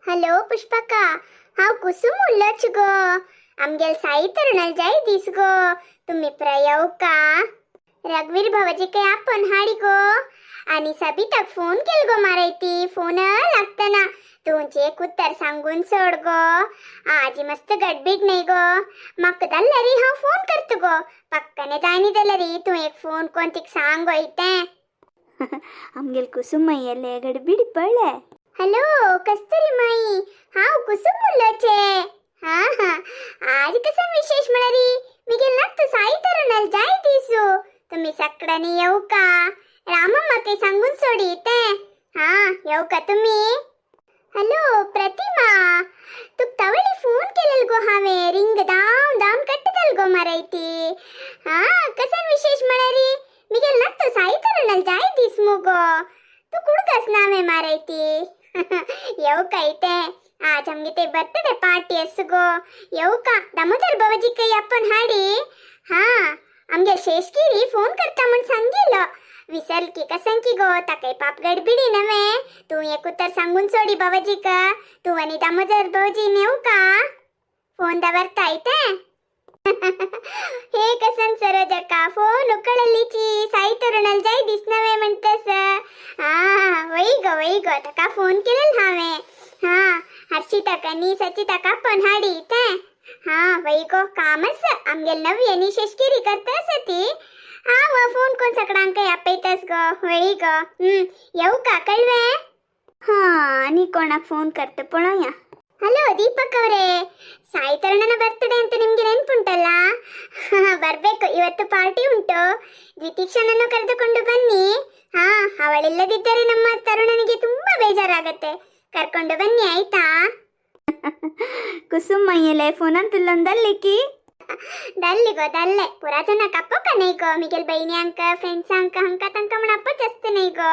Hello Pushpaka, हांव कुसूम उल्लोच गो. आमगेल साई तरुणाल जाय दीस गो. तुम्ही प्रयव का? रघुवीर भावाजी काही आपण हाडी गो. आणि सबिताक फोन केल गो मारायती, फोन लागतना. तुमचे एक उत्तर सांगून सोड गो. आजी मस्त गडबीड नाही गो. म्हाका दल्लरी हांव फोन करतो गो. पक्कने जायनी दल्लरी. तूं एक फोन कोण तिक सांग गो इतें. आमगेल कुसुमय्यले गडबीड पळ्ळे. हॅलो कस्तुरी माई, हांव कुसुम उल्लोचे. हा हा, आज कसं विशेष म्हणारी, मिगेल नक्क साई तरुणाल जाय दिसू. तुम्ही सगळ्यांनी येऊ का? रामम्मा काही सांगून सोडी ते. हा, येऊ का तुम्ही? हॅलो प्रतिमा, तुक तवळी फोन केलेल गो हांवें. रिंग दाम दाम कट्टदल गो मारायती. हा, कसं विशेष म्हणारी, मिगेल नक्क साई तरुणाल जाय दिस मुगो. तू कुडकस नावे मारायती. येऊ का इथे? आज आमगे ते बर्थडे पार्टी असु गो. येऊ का? दामोदर बाबाजी काही आपण हाडी. हा, आमगे शेषगिरी फोन करता म्हण सांगितलं. विसरल की कसं की गो, ताकाय पाप गडबिडी नव्हे. तू एक उत्तर सांगून सोडी बाबाजी का. तू आणि दामोदर बाबाजी नेऊ का? फोन दवरता इथे. हे कसन सरोजक्का, फोन उकळलीची. साई तरुणाल जाय दिसनवे म्हणतस. हा, वई गो वई गो, ताका फोन केलेल हांवें. हा, हर्षिताक आनी सचिताक पण हाडी ते. हा, वई गो, कामच आमगेल नवी आनी शेषगिरी करतस ती. हा व फोन कोण सगळ्यांक आपयतस गो. वई गो. येऊ का कळवे? ಹಾ, ನೀ कोणाक फोन करತ ಪೊಳೋಯ. ಹಲೋ ದೀಪಕ್ ಅವರೇ, ಸಾಯಿ ತರುಣನ ಬರ್ತ್ಡೇ ಅಂತ ನಿಮ್ಗೆ ನೆನ್ಪುಂಟಲ್ಲ? ಬರ್ಬೇಕು, ಇವತ್ತು ಪಾರ್ಟಿ ಉಂಟು. ದ್ವಿತೀಕ್ಷಣನ್ನು ಕರೆದುಕೊಂಡು ಬನ್ನಿ. ಹಾ, ಅವಳಿಲ್ಲದಿದ್ದರೆ ನಮ್ಮ ತರುಣನಿಗೆ ತುಂಬಾ ಬೇಜಾರಾಗತ್ತೆ. ಕರ್ಕೊಂಡು ಬನ್ನಿ ಆಯ್ತಾ? ಕುಸುಮಯ್ಯಲೆ ಫೋನ್ ಅಂತಲ್ಲೊಂದಲ್ಲಿಕ್ಕಿ. ದಲ್ಲಿಗೋ ದಲ್ಲೆ, ಪುರಾ ಜನ ಕಪ್ಪು ಕನೈಗೋ. ಮಿಗೆಲ್ ಬೈನಿ ಅಂಕ ಫ್ರೆಂಡ್ಸ್ ಅಂಕ ಹಂಕ ತನಕ ಮಣ ಅಪ್ಪ ಚಸ್ತನೈಗೋ.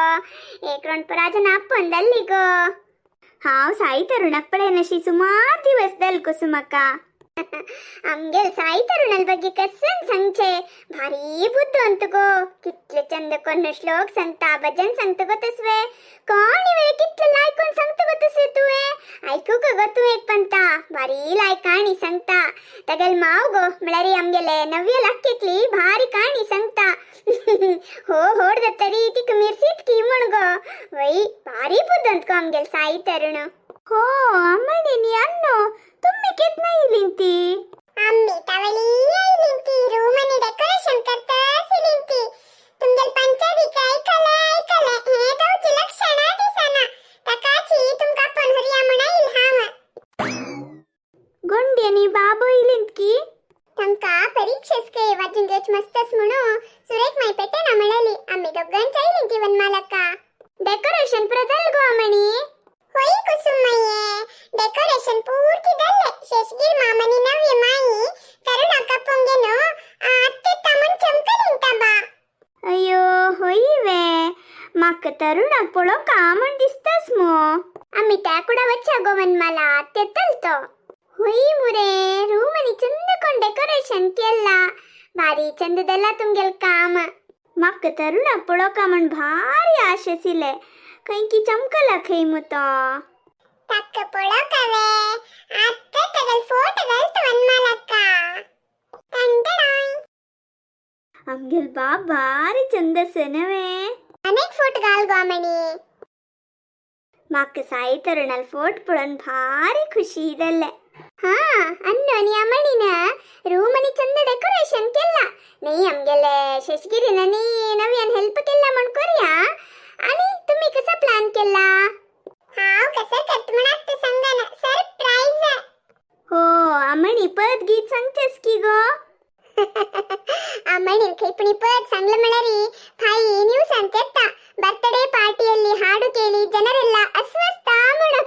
ಏಕ್ರೊಂಡ್ ಪುರಾ ಜನ ಅಪ್ಪ ಒಂದಲ್ಲಿಗೋ. ಹಾವ್ ಸಾಯಿ ತರುಣಕ್ ಪಳೆನಶಿ ಸುಮಾರು ದಿವಸ ದಲ್ ಕುಸುಮಕ್ಕ. आमगेल साई तरुणाल ಬಗ್ಗೆ कसन सांगचे, भारी बुद्ध अंत गो. कितले चंद कोण श्लोक सांगता, भजन सांगता गो तसवे. कोण इवे कितले लायकून सांगता गो तसवे. तुवे ऐकू का गो तू एक पंता? भारी लायक काणी सांगता. तगल माव गो म्हळ्यार आमगेले नव्य लाक्केतली भारी काणी सांगता. हो होड तरी तिक मिरसीत की म्हण गो. वई, भारी बुद्ध अंत गो आमगेल साई तरुण. ಹೋ ಅಮ್ಮಣಿ, ನೀ ಅನ್ನು ತುಮ್ಮಿ ಕೆತ್ನ ಇಲ್ಲಿಂತಿ? आम्ही तवली आयलिंती, रूमनी डेकोरेशन करता सिलिंती. तुमगेल पंचादिक ऐकले ऐकले हे जावची लक्षणा दिसना. तकाची तुमका पण हुरिया म्हण आयल हांव. ಗೊಂಡೆ ನೀ ಬಾಬು ಇಲ್ಲಿಂತ್ಕಿ? तांका परीक्षेस के वाजून घेच मस्तच म्हणू सुरेख माई पेटेना म्हळली. आम्ही दोघांच आयलिंती वनमालका. डेकोरेशन प्रदल गो अमणी. होई कुसुमय्ये, डेकोरेशन पूर्ತಿ दल्ले. ಶೇಷಗಿರ್ ಮಾಮನಿ ನವ್ಯ ಮಾಯಿ ತರುಣ ಕಪ್ಪೊಂಗೆನು ಅತ್ತೆ ತಮನ್ ಚಮಕಲಿಂತ ಬಾ. ಅಯ್ಯೋ ಹೊಯ್ವೆ, ಮಕ್ಕ ತರುಣಕ್ ಪೊಳೋಕ म्हण दिसतास मो. आम्ही त्या कुडा वच्चा गो वनमाला तेतलतो. ಹೊಯ್ ಮುರೆ, ರೂಮನಿ ಚಂದ ಕೊಂಡ್ ಡೆಕೋರೇಷನ್ ಕೆಲ್ಲ. ಭಾರಿ ಚಂದದಲ್ಲ ತುಮ್ಗೆಲ್ ಕಾಮ. ಮಕ್ಕ ತರುಣಕ್ ಪೊಳೋಕ म्हण ಭಾರಿ ಆಶೆ ಸಿಲೆ. ಕೈಂಕಿ ಚಮಕಲ ಖೈ ಮುತ. ತಕ್ಕ ಪೊಳಕವೆ ಅತ್ತೆ ತಗಲ್ ಫೋಟೋ ಗಲ್ತ ವನ್ಮಾಲಕ್ಕ. ಟಂಟಡಾಯ್. ಆಮ್ಗೆಲ್ ಬಾ ಭಾರಿ ಚಂದ ಸೆನವೇ. ಅನೇಕ ಫೋಟೋ ಗಾಲ್ ಗೋಮಣಿ. ಮಕ್ಕ ಸಾಯಿ ತರುಣಲ್ ಫೋಟ್ ಪೊಳನ್ ಭಾರಿ ಖುಷಿ ಇದಲ್ಲೆ. ಹಾ, ಅನ್ನು ನೀ ಅಮ್ಮಣಿನ ರೂಮನಿ ಚಂದ ಡೆಕೋರೇಷನ್ ಕೆಲ್ಲ. ನೈ ಅಮ್ಗೆಲೆ ಶಶಗಿರಿನ ನೀ ನವ್ಯನ್ ಹೆಲ್ಪ್ ಕೆಲ್ಲ ಮಣ್ಕೊರಿಯಾ. आणि तुम्ही कसा प्लॅन केला? हाव कसं करत म्हणात सांगा ना, सरप्राईज. हो अमणी, पद गीत सांगतेस की गो? ಅಮ್ಮಣಿ ಕೈಪುಣಿ ಪದ್ ಸಂಗ್ಲ ಮಳರಿ ಫಾಯಿ ನ್ಯೂಸ್ ಅಂತೆತ್ತ. ಬರ್ತ್ಡೇ ಪಾರ್ಟಿಯಲ್ಲಿ ಹಾಡು ಕೇಳಿ ಜನರೆಲ್ಲ ಅಸ್ವಸ್ಥ म्हणू.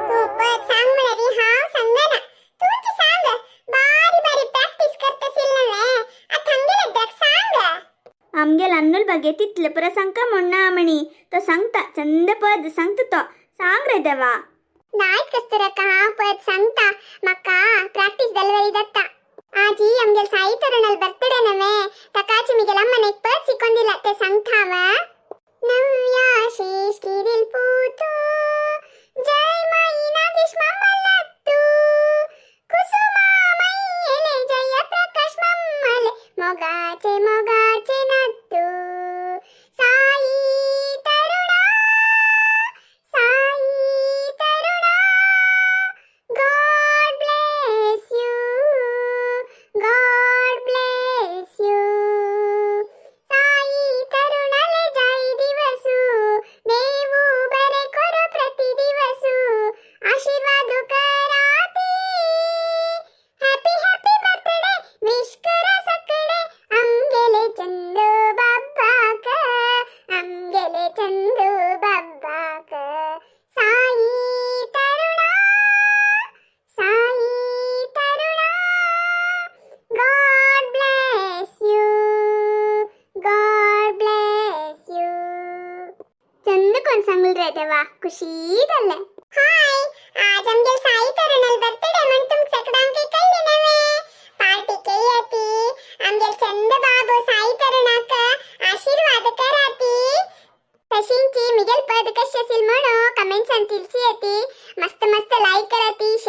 तू पद सांग म्हणारी, हाव सांगना. तूच सांग. बारी बारी प्रॅक्टिस करतसील नव्हे? आता हंगेल सांग. आमगेल अन्नुल ಬಗ್ಗೆ ತಿತ್ಲೆ ಪುರ ಸಂಕ ಮೊಣ್ಣ ಅಮಣಿ. तो सांगता, चंद पद सांगतो तो. सांग रे देवा. नायक कस्तुरಕ್ಕ हांव पद सांगता. म्हाका प्रॅक्टिस दलवरी दत्ता. आजी आमगेल साई तरुणल बर्थडे नव्हे, तकाची मिगेल अम्मन एक पद शिकोंदिಲ್ಲ, ते सांगता हांव. नव्या शेषगिरील पूतो खुशी जाल्लें. हाय, आज आमगे साई तरुणाल बर्थडे म्हण तुमक सगळ्यांक कळ्ळें नव्हे. पार्टी केयती. आमगे चंद बाबू साई तरुणाक आशीर्वाद कराती. तशींची मिगेल पद कशी असेल म्हणून कमेंट्सान तिलसी येते. मस्त मस्त लाईक कराती, शेअर.